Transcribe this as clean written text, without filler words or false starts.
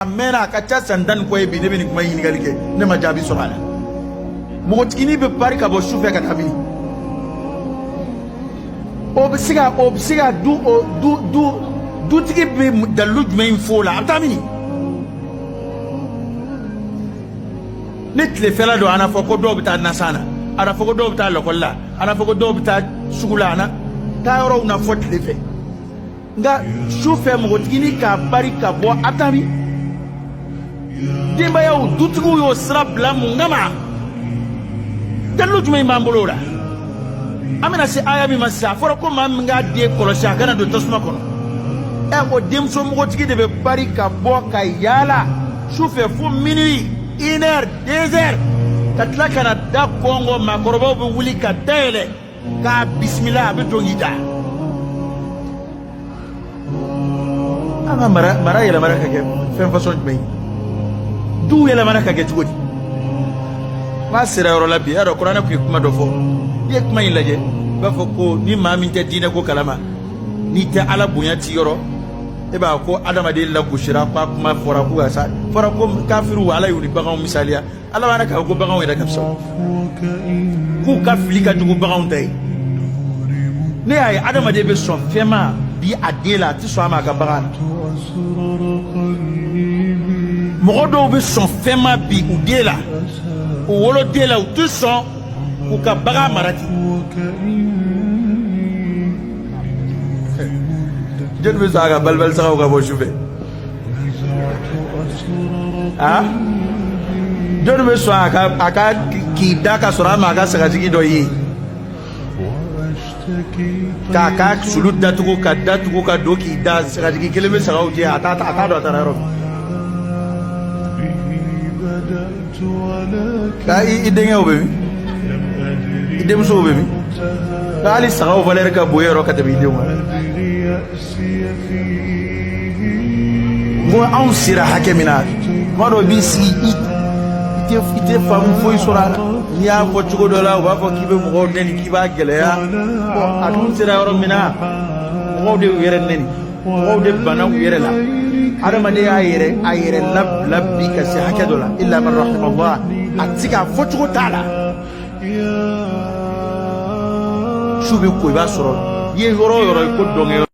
A mɛnna, a ka ca san 10 ni kɔ ye bi. Ne bɛ nin kuma ɲininkali kɛ, ne ma jaabi sɔrɔ a la. Npogotiginin bɛ pari ka bɔ su fɛ ka taa mini? O bɛ se ka du o du du dutigi bɛ dalilu jumɛn in fɔ o la? A bɛ taa mini? Ni tilefɛla don, a na fɔ ko dɔw bɛ taa nasan na, a na fɔ ko dɔw bɛ taa lakɔli la, a na fɔ ko dɔw bɛ taa sugu la, a na taa yɔrɔw na fɔ tile fɛ. Nka su fɛ, npogotiginin k'a bari ka bɔ, a bɛ taa min? Denbayaw, dutigiw y'o sira bila mun kama? Dalilu jumɛn b'an bolo o la? An bɛna se aya min ma sisan, a fɔra ko maa min k'a den kɔlɔsi, a kana don tasuma kɔnɔ. Ɛ, o denmuso npogotigi de bɛ bari ka bɔ ka yaala su fɛ fo minuit, une heure, 2 heures, ka tila ka na da kɔngɔ. Maakɔrɔbaw bɛ wuli ka da yɛlɛ k'a bisimila, a bɛ don k'i da. An ka mara yɛlɛmana ka kɛ fɛn fasɔn jumɛn ye? Duw yɛlɛmana ka kɛ cogo di? N'a sera yɔrɔ la bi, y'a dɔn, kuranɛ tun ye kuma dɔ fɔ. N'i ye kuma in lajɛ, i b'a fɔ ko ni maa min tɛ diinɛ ko kalama, n'i tɛ Ala bonya ti yɔrɔ, e b'a ko adamaden lagosira, ko a kuma fɔra ko ka sa fɔra ko kafiriw, Ala y'u ni baganw misaliya. Ala b'a k'a ko baganw yɛrɛ ka fisa, k'u ka fili ka jugu baganw ta ye. Ne y'a ye, adamaden bɛ sɔn fɛn ma bi a den la, a tɛ sɔn a ma a ka bagan na. Mɔgɔ dɔw bɛ sɔn fɛn ma bi u den la, u woloden la, u tɛ sɔn k'u ka bagan mara ten. Jɔnni bɛ sɔn a ka balibali sagaw ka bɔ su fɛ? A jɔnni bɛ sɔn a ka k'i da ka sɔrɔ a ma a ka sagajigi dɔ ye, k'a ka sulu datugu, ka datugu ka don k'i da, sagajigi kelen bɛ sagaw jɛ, a t'a dɔn a taara yɔrɔ min? Nka i denkɛw bɛ min? I denmusow bɛ min? Nka hali sagaw valeur ka bon e yɔrɔ ka tɛmɛ i denw kan. N ko anw sera hakɛ min na, tuma dɔ i b'i sigi, i tɛ faamu foyi sɔrɔ a la. N'i y'a fɔ cogo dɔ la, u b'a fɔ k'i bɛ mɔgɔw nɛni, k'i b'a gɛlɛya. Bon, a dun sera yɔrɔ min na, mɔgɔw de y'u yɛrɛ nɛni, mɔgɔw de banna u yɛrɛ la. Adamaden y'a yɛrɛ labila bi ka se hakɛ dɔ la, illa man rahimallah. A tɛ se k'a fɔ cogo t'a la. Su bɛ ko, i b'a sɔrɔ i ye yɔrɔ o yɔrɔ ye ko dɔnkɛ.